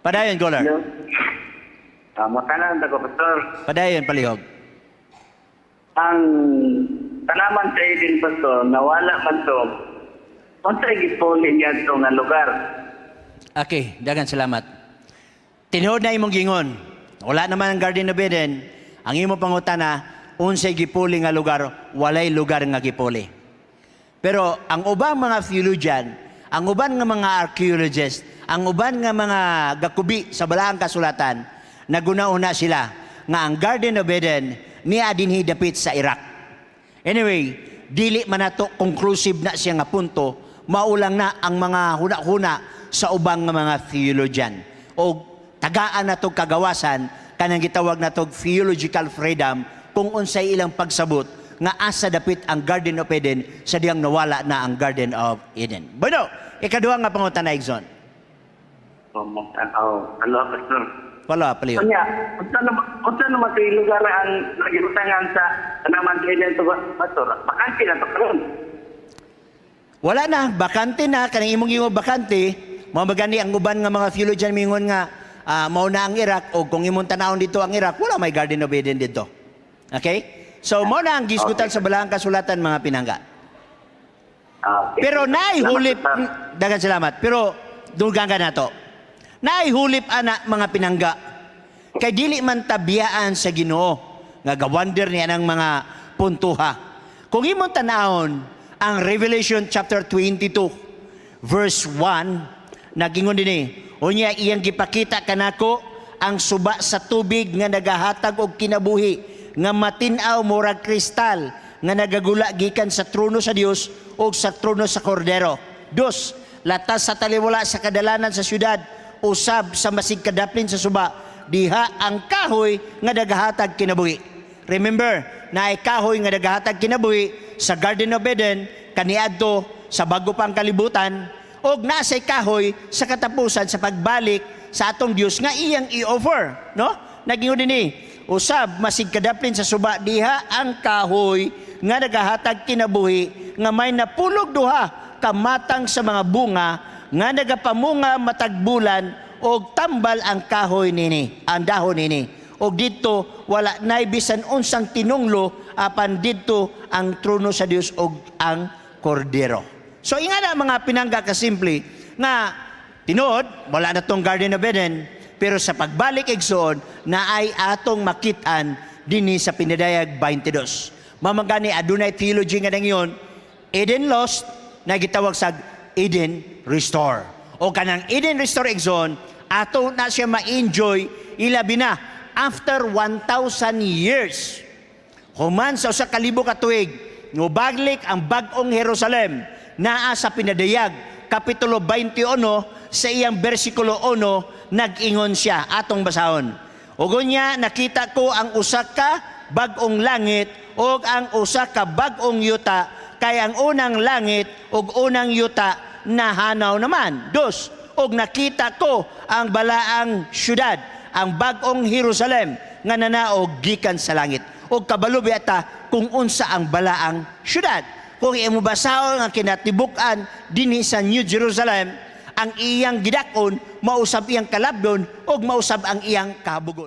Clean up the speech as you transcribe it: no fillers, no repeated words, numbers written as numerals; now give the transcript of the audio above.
Padayon, caller. Hello. Makanan ko, Pastor. Padayon, palihog. Ang tanaman sa Eden, Pastor, nawala man to. Unsa gipuli niya to nga lugar? Okay, dagan salamat. Tinuod na imong gingon. Wala naman ang Garden of Eden. Ang imong pangutana, unsay gipuli nga lugar, walay lugar nga gipuli. Pero ang ubang mga theologian, ang uban nga mga archaeologists, ang uban nga mga gakubi sa balaang kasulatan, naguna-una sila nga ang Garden of Eden niya dinhi dapit sa Iraq. Anyway, dili man nato conclusive na siya nga punto, maulang na ang mga huna-huna sa ubang nga mga theologian. O tagaan nato kagawasan kanang gitawag natog theological freedom kung unsay ilang pagsabot nga asa dapit ang Garden of Eden sa diyang nawala na ang Garden of Eden. Bueno, ikaduha nga pangutana, Igsoon. Oh, oh, hello, Pastor. Wala, paliw. Unya, unsa naman sa lugar ang nagibutangan sa tanaman sa Eden to, Pastor? Bakante na to karon. Wala na, bakante na, kanang imong ingon bakante, mao magani ang uban nga mga theologian mingon nga mao na ang Iraq o kung imong tanawon dito ang Iraq, wala may Garden of Eden dito. Okay? So mao na ang gisgutan sa balaang kasulatan, mga pinangga. Ah, okay. Pero naay Salamat, hulip, Pastor. Dagan salamat. Pero dugang ka nato. Naay hulip ana, mga pinangga. Kay dili man tabiyaan sa Ginoo nga gawander niya ng mga puntuha. Kung imong tanawon ang Revelation chapter 22 verse 1, nagingon dinhi, unya iyang gipakita kanako ang suba sa tubig nga nagahatag og kinabuhi nga matin-aw murag kristal nga nagagula gikan sa trono sa Dios ug sa trono sa Kordero. Dos, latas sa taliwala sa kadalanan sa syudad, usab sa masig kadaplin sa suba, diha ang kahoy nga nagahatag kinabuhi. Remember, na ay kahoy nga nagahatag kinabuhi sa Garden of Eden kaniadto sa bago pang kalibutan og nasay kahoy sa katapusan sa pagbalik sa atong Dios nga iyang i-offer, no? Nagingon dinhi, usab masig kadaplin sa suba diha ang kahoy nga nagahatag kinabuhi nga may napulog duha kamatang sa mga bunga nga nagapamunga matag bulan og tambal ang kahoy nini, ang dahon nini. Og didto wala nay bisan unsang tinunglo apan didto ang trono sa Dios og ang Kordero. So inga na, mga pinangga, kasimple nga tinuod wala na tong Garden of Eden, pero sa pagbalik, igsoon, na ay atong makit-an dinhi sa Pinadayag 22. Mamagani adunay theology nga nangyon Eden lost na gitawag sa Eden restore. O kanang Eden restore, igsoon, ato na siya ma-enjoy ilabi na after 1,000 years. Human sa 1,000 ka tuig, ngubaglik ang bag-ong Jerusalem naa sa Pinadayag, Kapitulo 21, sa iyang bersikulo 1, nag-ingon siya, atong basahon. Ug unya nakita ko ang usa ka bag-ong langit ug ang usa ka bag-ong yuta kay ang unang langit ug unang yuta nahanaw naman. Dos, ug nakita ko ang balaang syudad, ang bag-ong Jerusalem nga nanaog gikan sa langit. Ug kabalo ta kung unsa ang balaang syudad. Kung imo basahon ang kinatibuk-an dinhi sa New Jerusalem, ang iyang gidak-on mausab iyang kalabdon ug mausab ang iyang kabugon.